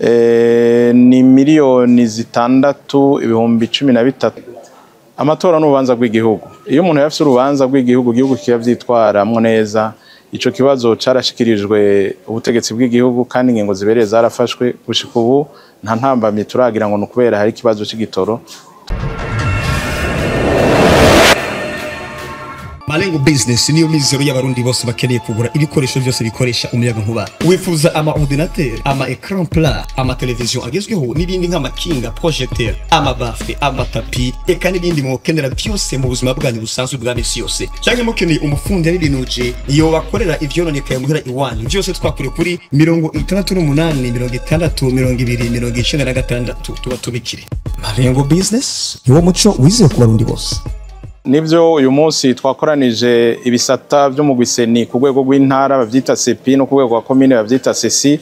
Ni 6,013,000. Amatora n'urubanza rw'igihugu. Iyo umuntu yafise urubanza rw'igihugu, igihugu kiyavyitwaramwo neza. Ico kibazo carashikirijwe ubutegetsi bw'igihugu kandi ingingo zibereye zarafashwe. Gushika ubu nta ntambamyi turagira ngo nukubera hari ikibazo c'igitoro. Malengo Business niyo mizero y'abarundi bose bakeneye kugura ibikoresho byose bikoresha umuyaga nkuba. Wifuza ama ordinateur, ama écran plat, ama television agezweho n'ibindi nk'amakinga, projecteur, ama baffle, ama tapis, eka n'ibindi mukenera byose mu buzima bwanyu busanzwe bwa misi yose. Cyangwa mukeneye umufundi y'ibinuje iyo bakorera ivyononekaye muhira iwanyu. Byose twakure kuri 68 60 20 96 tuba tubikire. Malengo Business niwo muco wizeye ku barundi bose. Nivyo uyu munsi twakoranije ibisata byo mu Gwiseni ku rwego rw'intara bavyita CP no ku rwego rwa commune bavyita CC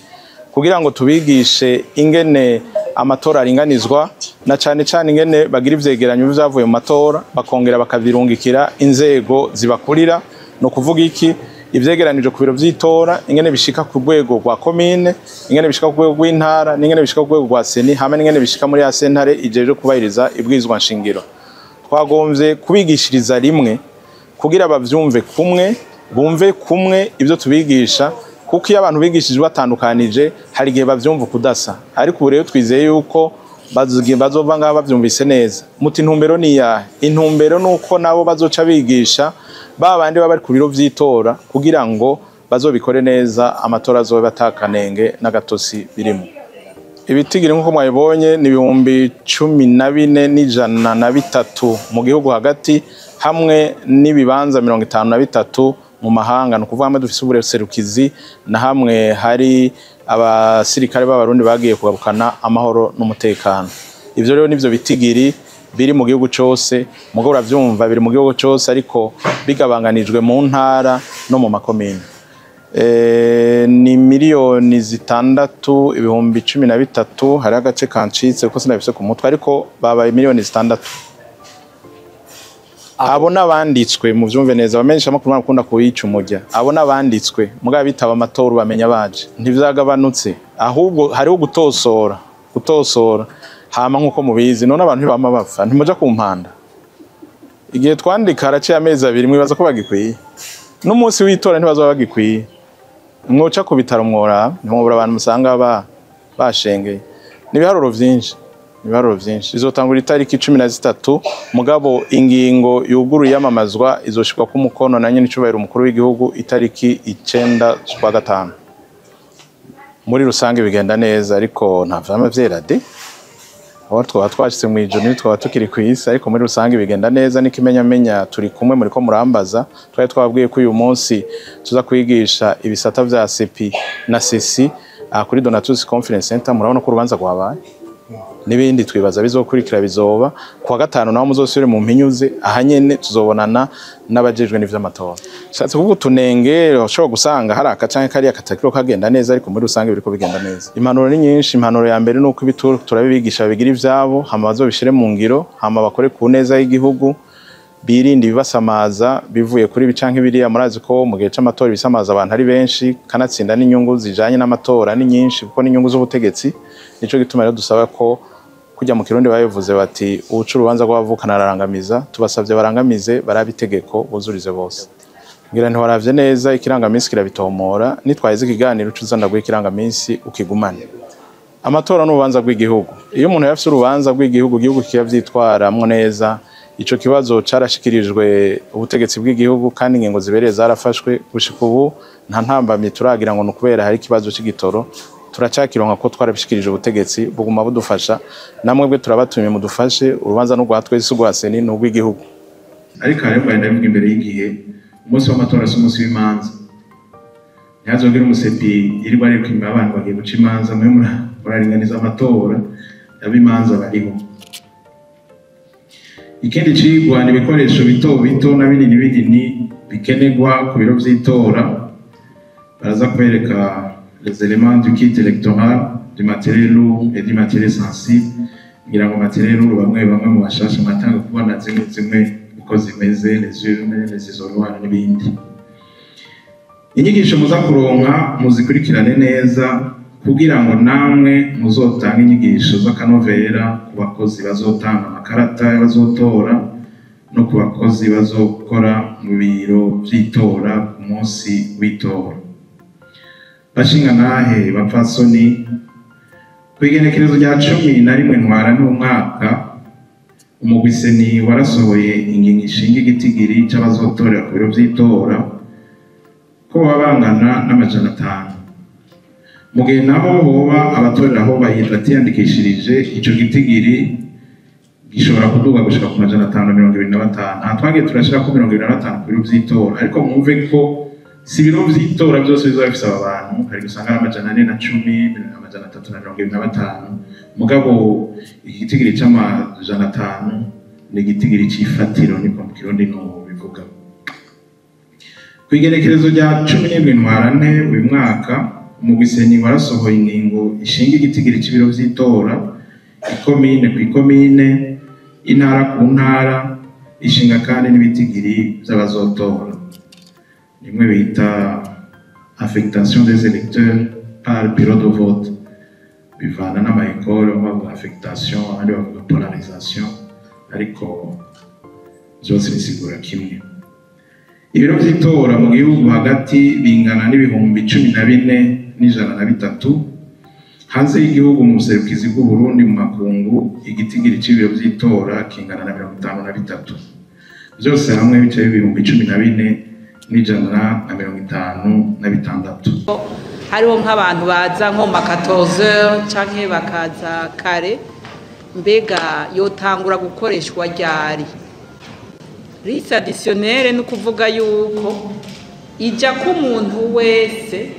kugira ngo tubigishe ingene amatora aringanizwa na cane cane ingene bagira ivyegeranyo vyavuye mu matora bakongera bakabirungikira inzego zibakurira. No kuvuga iki ivyegeranije ku biro vy'itora ingene bishika ku rwego rwa commune, ingene bishika ku rwego rw'intara n'ingene bishika ku rwego rwa seni hamwe n'ingene bishika muri ya sentare ijeje kubahiriza ibwirizwa nshingiro. Twagomvye kubigishiriza rimwe kugira bavyumve kumwe, bumve kumwe ibyo tubigisha, kuko iyo abantu bigishijwe batandukanije hari igihe bavyumva kudasa. Ariko ubu rero twizeye yuko bazova ngaha bavyumvise neza. Muti intumbero ni iyahe? Intumbero nuko nabo bazoca bigisha ba bandi baba bari ku biro vy'itora kugira ngo bazobikore neza, amatora azobe atakanenge n'agatosi birimo. Ibitigiri nkuko mwabibonye ni 14,103 mu gihugu hagati hamwe n'ibibanza 53 mu mahanga. No kuvuga hamwe dufise ubuserukizi na hamwe hari abasirikare b'abarundi bagiye kugarukana amahoro n'umutekano. Ivyo rero nivyo bitigiri biri mu gihugu cose, mugabo uravyumva biri mu gihugu cose ariko bigabanganijwe mu ntara no mu makomine. Ni 6,013,000. Hari agace kancitse kuko sinabifise ku mutwe ariko babaye 6,000,000. Abo nabanditswe mu vyumve neza, abamenyesha makuru bakunda kuyica umurya. Abo nabanditswe mugabo bitaba amatora bamenya baje ntivyagabanutse, ahubwo hariho gutosora hama nkuko mubizi none abantu ntibama bapfa ntimuja ku mpanda. Igihe twandika haraciye amezi 2 mwibaza ko bagikwiye n'umunsi w'itora ntibazoba bagikwiye. Mwoca ku bitaro mwora ntimwobura abantu musanga bashengeye. Nibiharuro vyinshi, nibiharuro vyinshi. Izotangura itariki 13 mugabo ingingo yuguruye yamamazwa izoshikwa ku mukono na nyene icubahiro umukuru w'igihugu itariki 9 z'ukwa gatanu. Muri rusange bigenda neza ariko nta vyama vyera de. Aho twaba twashitse mu ijoro twaba tukiri kw'isi ariko muri rusange bigenda neza. N'ikimenyamenya turi kumwe muri ko murambaza, twari twabwiye ko uyu munsi tuza kwigisha ibisata vya CP na CC kuri Donatus Conference Center. Murabona ko urubanza rwabaye n'ibindi twibaza bizokurikira bizoba kuwa gatanu, naho muzosubire mu mpinyuze ahanyene tuzobonana n'abajejwe n'ivy'amatora. Shatse kuvuga utunenge ushobora gusanga hari aka canke kariya katakiro kagenda neza ariko muri rusange biriko bigenda neza. Impanuro ni nyinshi. Impanuro ya mbere nuko ibituro turabibigisha bigira ivyabo hama bazobishire mu ngiro, hama bakore ku neza y'igihugu, birinde ibibasamaza bivuye kuri ibi canke biriya. Murazi ko mu gihe c'amatora ibisamaza abantu ari benshi, kanatsinda n'inyungu zijanye n'amatora ni nyinshi kuko n'inyungu z'ubutegetsi. Nico gituma rero dusaba ko kujya mu Kirundi babivuze bati uwuca urubanza rw'abavukana ararangamiza. Tubasavye barangamize barabe itegeko buzurize bose. Ngira ntiwaravye neza ikirangaminsi kirabitomora, nitwahize ikiganiro uca uza ndaguha ikirangaminsi ukigumane. Amatora n'urubanza rw'igihugu. Iyo umuntu yafise urubanza rw'igihugu, igihugu kiyavyitwaramwo neza. Ico kibazo carashikirijwe ubutegetsi bw'igihugu kandi ingingo zibereye zarafashwe. Gushika ubu nta ntambamyi turagira ngo nukubera hari ikibazo c'igitoro. Turacakironka ko twarabishikirije ubutegetsi buguma budufasha, namwe bwe turabatumye mudufashe. Urubanza n'urwa twese urwa seni n'urw'igihugu. Ariko hariho ndabivuga imbere y'igihe, umunsi w'amatora si umunsi w'imanza. Ntihazogire umusepi yirirwa ariko inyuma abantu bagiye guca imanza, mwe muraringaniza amatora ab'imanza bariho. Ikindi cigwa ni ibikoresho bito bito na binini binini bikenerwa ku biro vy'itora. Baraza kwereka les éléments du kit électoral, du matériel lourd et du matériel sensible. Ngira ngo matériel lourd bamwe bamwe mu bashasha mwatanga kubona zimwe zimwe uko zimeze, les urnes, les isoloirs n'ibindi. Inyigisho muza kuronka muzikurikirane neza. kugira ngo namwe muzotange inyigisho z'akanovera ku bakozi bazotanga amakarata y'abazotora no ku bakozi bazokora mu biro vy'itora ku munsi w'itora. Bashingantahe, bapfasoni, kw'igenekerezo rya 11 Ntwarante umwaka, umugwi CENI warasohoye ingingo ishinga igitigiri c'abazotorera ku biro vy'itora ko baba bangana n'500. Mu gihe nabo boba abatorera aho batiyandikishirije, ico gitigiri gishobora kuduga gushika ku 525. Aha twagiye turashirako 25 ku biro vy'itora, ariko mwumve ko si ibiro vy'itora vyose bizoba bifise aba bantu. Hari gusanga ari 410, 325, mugabo igitigiri c'500 ni igitigiri c'ifatiro, niko mu Kirundi no bivuga. Kw'igenekerezo rya 17 Ntwarante uyu mwaka, umugwi CENI warasohoye ingingo ishinga igitigiri c'ibiro vy'itora, ikomine kw'ikomine, intara ku ntara, ishinga kandi n'ibitigiri vy'abazotora, nimwe bita affectation des électeurs par bureau de vote. Bivana n'ama école, bamwe bavuga affectation, abandi bavuga polarisation, ariko vyose bisigura kimwe. Ibiro vy'itora mu gihugu hagati bingana n'14,103. Hanze y'igihugu, mu buserukizi bw'Uburundi mu makungu, igitigiri c'ibiro vy'itora kingana na 53. Vyose hamwe bicaye 14,156. Hariho nk'abantu baza nko mu ma 14 canke bakaza kare. Mbega yotangura gukoreshwa ryari liste additionnelle? Ni ukuvuga yuko ijya ko umuntu wese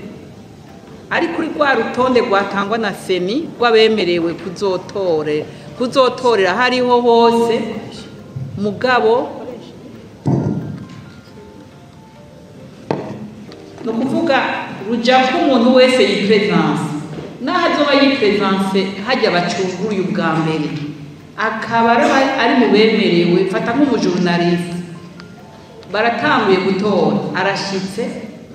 ari kuri rwa rutonde rwatangwa na CENI rw'abemerewe kuzotorera hariho hose, mugabo ni ukuvuga rujya ko umuntu wese yiprésente, n'aho azoba yiprésente hajya bacunguye ubwa mbere, akaba ari mu bemerewe. Fata nk'umujournaliste, baratanguye gutora, arashitse,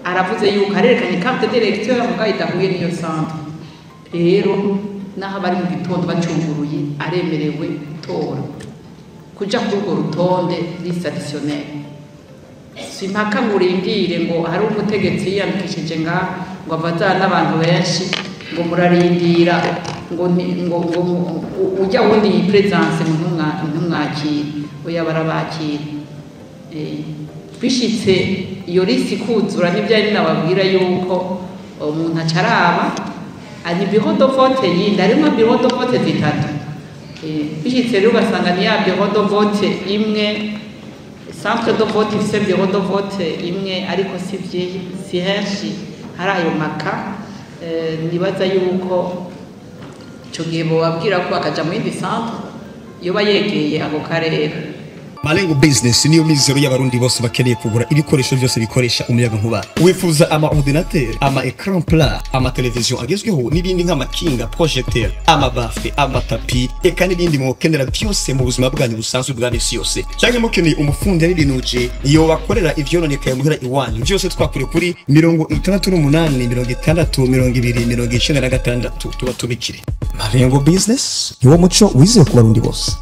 aravuze yuko arerekanye carte d'électeur mugabo idahuye n'iyo centre. Rero n'aho bari mu gitondo bacunguruye, aremerewe gutora, kuja kuri urwo rutonde liste additionnelle. Si impaka ngo urindire ngo hari umutegetsi yiyandikishije nga ngo avazana n'abantu benshi, ngo murarindira ngo ujya wundi yiprésente ngo ntumwakire. Oya, barabakira. Bishitse iyo liste ikuzura, nibyo nababwira yuko umuntu acaraba ni bureau de vote yindi, harimo bureau de vote zitatu. Bishitse rero ugasanga ni ya bureau de vote imwe, centre de vote ifise bureau de vote imwe, ariko si henshi hari ayo maka. Nibaza yuko ico gihe bobabwira ko bakaja mu yindi centre yoba yegeye ako karere. Malengo Business niyo mizero y'Abarundi bose bakeneye kugura ibikoresho byose bikoresha umuyaga nkuba. Wifuza ama ordinateur, ama écran plat, ama television agezweho n'ibindi nk'amakinga, projecteur, ama baffle, ama tapis, eka n'ibindi mwokenera byose mu buzima bwanyu busanzwe bwa misi yose. Cyangwa mukeneye umufundi y'ibinuje iyo bakorera ivyononekaye muhira iwanyu. Byose twakure kuri 68 60 20 96, tubatumikire. Malengo Business niwo muco wizeye ku Barundi bose.